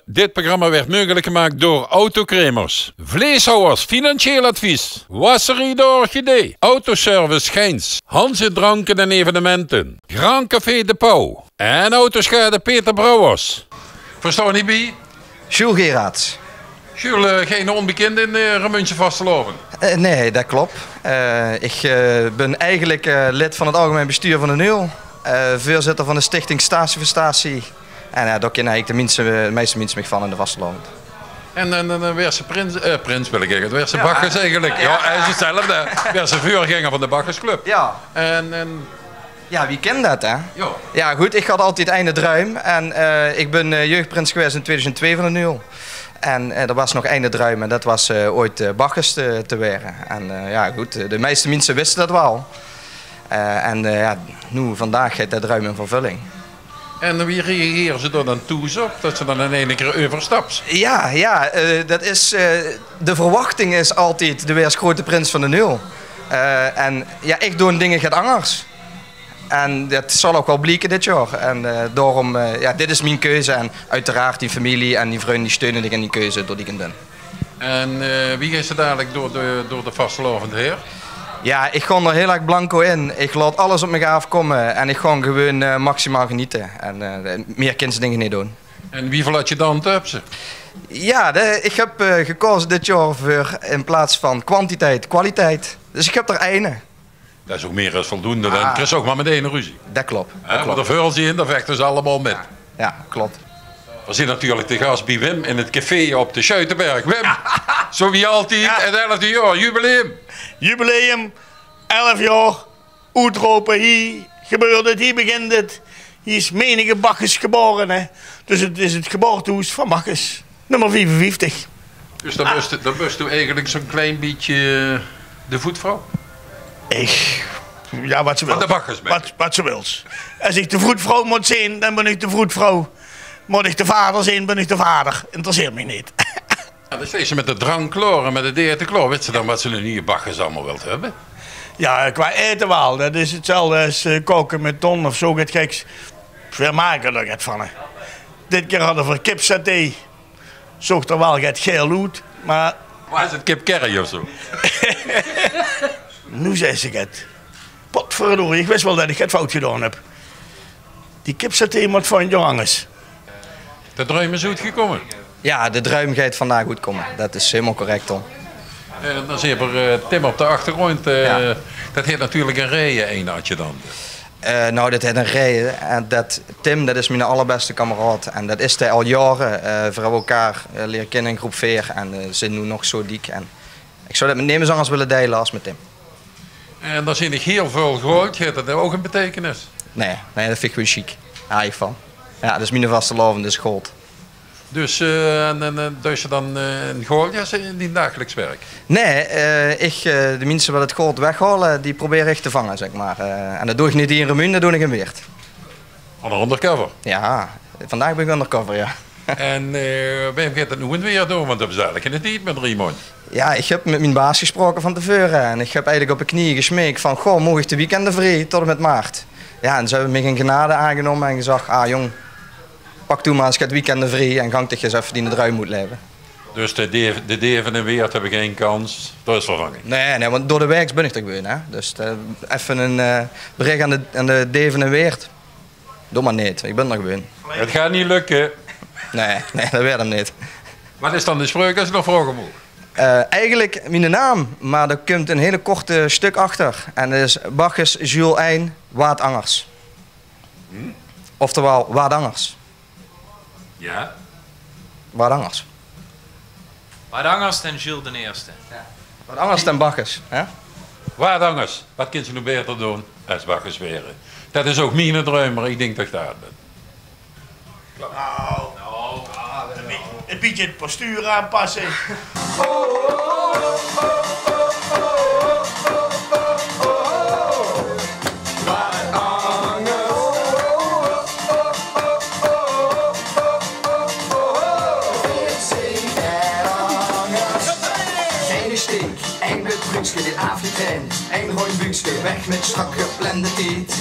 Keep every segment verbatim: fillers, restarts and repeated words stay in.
Dit programma werd mogelijk gemaakt door Autocremers, Vleeshouwers Financieel Advies, Wasserie de Orchidee, Autoservice Geins, Hanze Dranken en Evenementen, Grand Café De Pauw en Autoschade Peter Brouwers. Verstaon hie bie Jules Gerards. Jules, eh, geine ónbekinde in de Remunjse vastelaovend. Eh, nee, det klop. Eh, ich, eh, bin eigelik, eh, lid van 't algemein bestuur van D'n Uul, eh, veurzitter van de stichting Statie veur Statie. En jao, dao kinne eigelik de minse, de meiste minse mich van in de vastelaovend. En, en, en, en waers se prins, eh, prins wil ich zègke, waers se Bacchus eigelik? Jao, is 'tzelfde. Waers se veurgenger van de Bacchusclub? Jao. En, en Jao, wie kin det, hè? Jao. Jao, good, ich had altied eine druim. En, eh, ich bin, eh, jeugdprins gewaes in tweeduizend twee van D'n Uul. En, eh, d'r waas nog eine druim en det waas, eh, ooit, eh, Bacchus te, te waere. En, eh, jao, good, eh, de meiste minse wiste det waal. Eh, en, eh, jao, noe, vandaag geit dae druim in vervulling. En wie reagere ze dao dan thoes op, det ze dan in eine kier euverstaps? Jao, jao, eh, det is, eh, de verwachting is altied, de waers groeate prins van D'n Uul. Eh, en jao, ich doon dinger get angers. En det zal ouch waal blieke dit jaor. En, eh, daorum, eh, jao, dit is mien keuze. En oeteraard, dien femilie en dien vrun, die steune dich in die keuze door die keuze. En, eh, wie geis se dalik door de, door de vastelaovend haer? Jao, ich gaon d'r hiel erg blanco in. Ich laot alles op mich aafkómme en ich gaon gewoon, eh, maximaal genete. En, eh, mieë kins se, dink ich, neet doon. En wieväöl adjudante höbs se? Jao, de, ich höb, eh, gekaoze dit jaor veur in plaats van kwantiteit, kwaliteit. Dus ich höb d'r eine. Det is ouch mieë es voldoende. Dan kriegs se ouch mer metein ruzie. Det klop. Hè, want de veurziende, dao vechte ze allemaol mit. Jao, klop. Veer zeen natuurlik te gas bie Wim in 't café op de Sjuitenberg. Wim, zo wie altied, 't elfde jaor, jubileum. Jubileum, elf jaor. Oetrope, hie gebeurt 't, hie begint 't. Hie is menige Bacchus gebaore, hè. Dus 't is 't geboortehoes van Bacchus. Nummer viefenvieftig. Dus dan bös se, dan bös se eigelik zo'n klein bietje, eh, de voetvrouw? Ich, jao, wat se wils. Van de Bacchus, bedoel ich. Wat, wat se wils. Es ich de vroedvrouw mót zeen, dan bön ich de vroedvrouw. Mót ich de vader zeen, bön ich de vader. Interesseert mich neet. Jao, dan steis se mit de drank klaor en mit 't aete klaor. Wits se dan wat zo'n hie Bacchus allemaol wilt höbbe? Jao, qua aete waal. Det is 'tzelfde es, eh, kaoke mit Ton of zo get geks. Veer make d'r get van, hè. Dit kier hadde veer kipsaté. Zoog d'r waal get gael oet, mer... Waas 't kipcurry of zo? Noe zaes se 't. Potverdorie, ich wis waal det ich 't fout gedaon höb. Die kipsaté mót volgend jaor angers. De druim is oetgekómme? Jao, de druim geit vandaag oetkómme. Det is hielemaol correct, Ton. Eh, dan zeen v'r, eh, Tim op de achtergróndj. Eh, det haet natuurlik ein raeje, eine adjudant. Eh, nou, det haet ein raeje. En det, Tim, det is miene allerbèste kameraod. En det is dae al jaore. Eh, v'r höbbe elkaar, eh, liere kinne in groep veer. En, eh, zeen noe nog zo diek. En ich zou det mit nemes angers wille deile es mit Tim. En dao zeen ich hiel väöl gaold. Haet det ouch ein beteikenis? Nae, nae, det vinj ich gewoon sjiek. Jao, ich van. Jao, det is miene vastelaovend, dus gaold. Dus, eh, en, en, en deis se dan, eh, ein gaoldjas in dien dagelijks werk? Nae, eh, ich, eh, de minse wat 't gaold weghaole, die probeer ich te vange, zèk mer. Eh, en det doon ich neet hie in Remunj, det doon ich in Weert. Van undercover? Jao, vandaag bön ich undercover, jao. En, eh, wae geit det noe in Weert doon? Want det is eigelik geine tied mieë, drie maondj. Jao, ich höb mit mien baas gesproke van te veure en ich höb eigelik op de knieje gesmeek van: "Goh, maog ich de weekende vrie tot en mit maart?" Jao, en ze höbbe mich in genade aangenómme en gezag: "Ah, jóng, pak doe mer ins get weekende vrie en gank dich ins effe diene druim oetlaeve." Dus de dev-, de deve in Weert höbbe gein kans, dao is vervanging? Nae, nae, want door de waek bön ich d'r gewoon, hè. Dus, eh, effe ein, eh, berich aan de, aan de deve in Weert. Doot mer neet, ich bön d'r gewoon. 't Geit neet lökke. Nae, nae, det wuuert 'm neet. Wat is dan de spreuk, es ich nog vraoge maag? Eh, eigelik miene naam, mer d'r kump ein hiel kort stök achter. En det is Bacchus Jules ein, waat angers. Hm? Oftewel, waat angers. Jao? Waat angers. Waat angers dan Jules d'n Eerste. Jao. Waat angers dan Bacchus, hè? Waat angers. Wat kins se noe baeter doon es Bacchus waere? Det is ouch miene druim, mer ich dink det ich dao aan bön. Nou, ein bietje, ein bietje 't postuur aanpasse. Geine stink, ein wit bruukske, neet aafgetraind, ein roead buukske, weg mit strak geplande tied.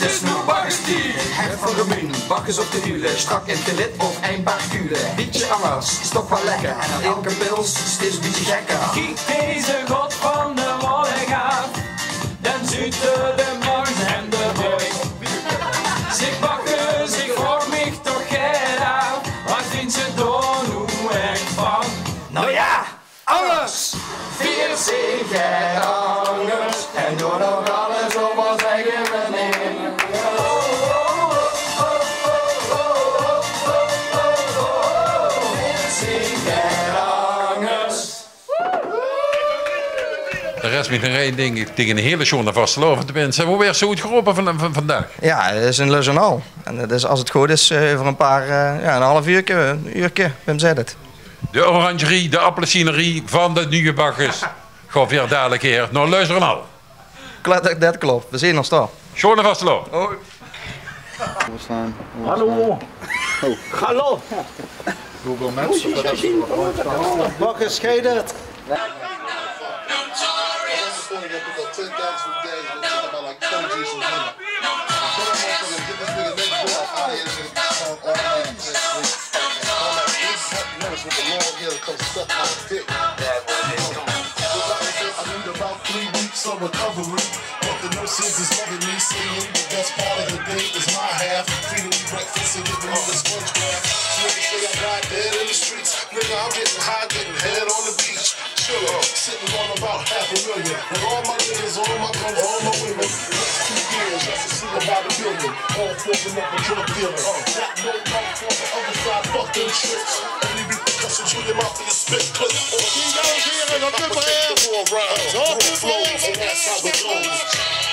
Is noe Bacchus tied. Hef van Remunj, Bacchus op de hiele. Strak in 't gelid of ein paar kuule. Bietje angers, is toch waal lekker. En aan elke pils, steeds bietje gekker. Kiek deze god van de wolk af. Dan zuut de mars en de boy. Zeg Bacchus, ik vraog mich toch get af. Wat vindt ze daar noe echt van? Nou ja, angers! Veer zien get angers en doon nog alles op ós eige meneer. Veer zien get angers. D'r is mich nog ein ding, ich dink ein hele sjone vastelaovend te winse. Wo waers se oetgerope van, van, vandaag? Ja, det is in Luzernal. En det is, as 't good is, eh, euver ein paar, eh, ja, ein half uurke, uurke, Wim zag 't. De oranjerie, de appelsinerie van de nuuje Bacchus. Gaon veer dalik haer nao Luzernal. Klop, det, det klop. Veer zeen ós dao. Sjone vastelaovend. Hoi. Hallo. Hallo. Google Maps. Bacchus, geit 't? With that said, I need about three weeks of recovery. But the nurses is loving me, saying the best part of the day is my half. Feeding me breakfast and giving me the sponge bath. Niggas say I got dead in the streets. Nigga, I'm getting high, getting head on the beach. Chillin', sitting on about half a million. With all my niggas, all my guns, all my women. Next two years, just to see about a billion. All for another drug dealer. Got no love for the other side, fuck them tricks. Only repercussions when your mouth is spit clip. Or Flows, and that's how it goes.